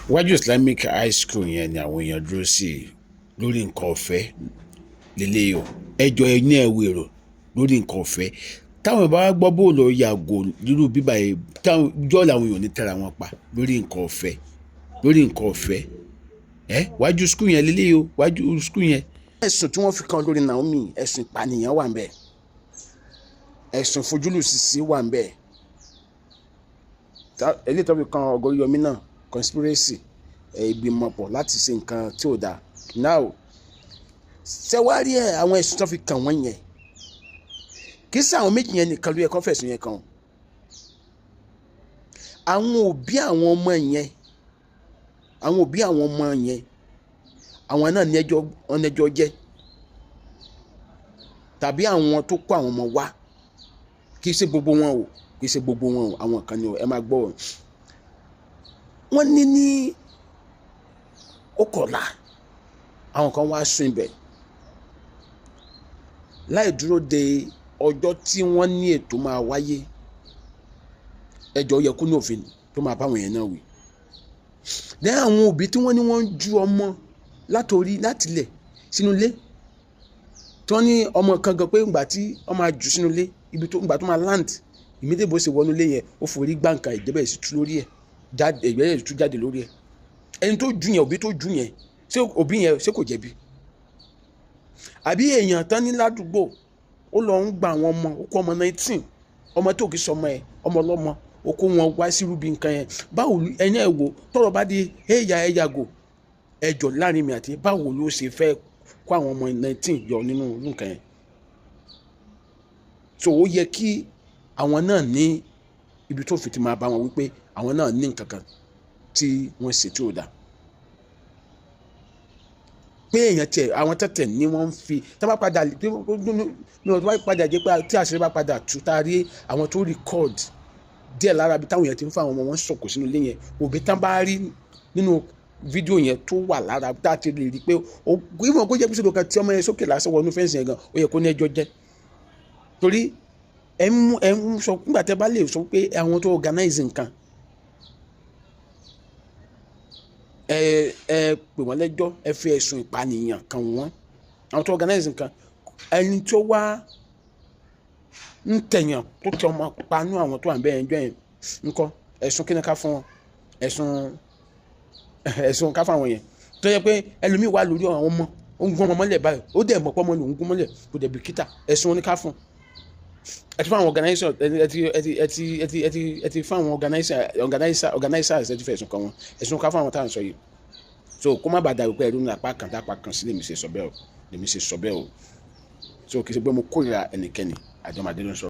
Iwájú Islamic High School yẹn ni àwọn èèyàn dúró sí lórí nǹkan ọ̀fẹ́ lélẹ́yìí o. Ẹjọ́ ẹ ní ẹ̀wọ̀ èrò lórí nǹkan ọ̀fẹ́. Táwọn bá gbọ́ bóòlù yàgò nírú bíbá yìí, táwọn jọ́ làwọn èèyàn ní tẹ́ra wọn pa lórí nǹkan ọ̀fẹ́, lórí nǹkan ọ̀fẹ́. Ẹ wájú school yẹn lélẹ́yìí o, wájú school yẹn. Ẹ̀sùn tí wọ́n fi kan lórí Naomi, ẹ̀sùn ìpànìyàn wà ńbẹ̀, ẹ̀sùn ìfojúlùsísí wà ńbẹ̀. Eléyìí tó fi kan Ọ̀gọ́ríyọmí náà, conspiracy, ìgbìmọ̀pọ̀ láti ṣe nǹkan tí ò dáa. Now, ṣẹ́wárí ẹ̀, àwọn ẹ̀sùn tó fi kàn wọ́n yẹn, kì í ṣe àwọn méjì yẹn nìkan ló yẹ kó fẹ̀sùn yẹn kàn o. Àwọn òbí àwọn ọmọ yẹn, àwọn òbí àwọn ọmọ yẹn, àwọn náà ní ẹjọ́, wọn ní ẹjọ́ jẹ́, tàbí àwọn tó kó àwọn ọmọ wá. Kì í ṣe gbogbo wọn o, kì í ṣe gbogbo wọn o, àwọn kan ni o. Ẹ máa gbọ́ o. Wọ́n ní ó kọ̀ọ̀la, àwọn kan wá sùn ibẹ̀ láì dúró de ọjọ́ tí wọ́n ní ètò máa wáyé. Ẹjọ́ yẹ kó ní òfin tó máa báwọn yẹn náà wí. Lẹ́yìn àwọn òbí tí wọ́n ní wọ́n ń ju ọmọ látòrí látilẹ̀ sínú ilé, tí wọ́n ní ọmọ kan gan pé ìgbà tí wọ́n máa jù sínú ilé, ibi tó ìgbà tó máa land, immediately bó ṣe wọnú ilé yẹn, ó forí gbá nǹkan, ẹ̀jẹ̀ bẹ̀rẹ̀ sí tú lórí ẹ̀ jáde, ẹ̀jẹ̀ bẹ̀rẹ̀ sí tú jáde lórí ẹ̀. Ẹni tó jù yẹn, òbí tó jù yẹn, ṣé òbí yẹn ṣé kò jẹ̀bi? Àbí èèyàn tán ní ládùúgbò, ó lọ ń gba àwọn ọmọ, ó kó ọmọ 19, ọmọ tó kì í sọmọ ẹ, ọmọ ọlọ́mọ, ó kó wọn wá sí irúbi nǹkan yẹn. Báwo ẹ̀yin ẹ̀ wò tọ́rọ̀ bá di ẹ̀yà ẹ̀yàgò ẹjọ́ láàrin mi àti báwo ló ṣe fẹ́ kó àwọn ọmọ 19 yọ nínú nǹkan yẹn? So ó yẹ kí àwọn náà ní ibi tó fi ti máa bá wọn wípé àwọn náà ní nǹkan kan tí wọ́n ṣe tí ò dáa, pé èèyàn tiẹ̀ àwọn tẹ̀tẹ̀ ní wọ́n ń fi tí wọ́n bá padà ní wọ́n bá padà jẹ́ pé tí àṣírí bá padà tú, tá a rí àwọn tó record díẹ̀ lára bí táwọn èèyàn ti ń fún àwọn ọmọ wọn sọ̀kò sínú ilé yẹn, òbí tán bá rí nínú fídíò yẹn tó wà lára tá a ti lè rí i pé ìwọ̀n kó jẹ́ pé sódò kan tí ọmọ yẹn sókè lásán wọnú fence yẹn gan, ó yẹ kó ní ẹjọ́ jẹ́. Torí ẹ ń sọ nígbà tẹ́ bá lè sọ pé àwọn tó organize nǹkan, ẹ pè wọ́n lẹ́jọ́, ẹ fi ẹ̀sùn ìpànìyàn kàn wọ́n, àwọn tó organize nǹkan, ẹni tó wá ń tẹ̀yàn tó tẹ ọmọ panú àwọn tó wà bẹ́ẹ̀ ẹjọ́ yẹn ńkọ́? Ẹ̀sùn kí ni ká fún wọn? Ẹ̀sùn ká fún àwọn yẹn tó yẹ pé ẹlòmíì wà lórí àwọn ọmọ, ó ń gún ọmọ mọ́lẹ̀ báyìí, ó dẹ̀ mọ̀ pé ọmọ lòún gún mọ́lẹ̀, kò dẹ̀ bìkítà. Ẹ̀sùn oníká fún ẹ ti fún àwọn organizer, ẹ ti fún àwọn organizers, ẹ ti fẹ̀sùn kàn wọ́n. Ẹ̀sùn ká fún àwọn táwọn sọ yìí. So kó má bàa dàrú pé ẹrú ní apá kan tápá kan sí lèmi ṣe sọ bẹ́ẹ̀ o, lèmi ṣe sọ bẹ́ẹ̀ o. So kì í ṣe pé mo kórìíra ẹnikẹ́ni. Àjọmọ̀dé ló ń sọ.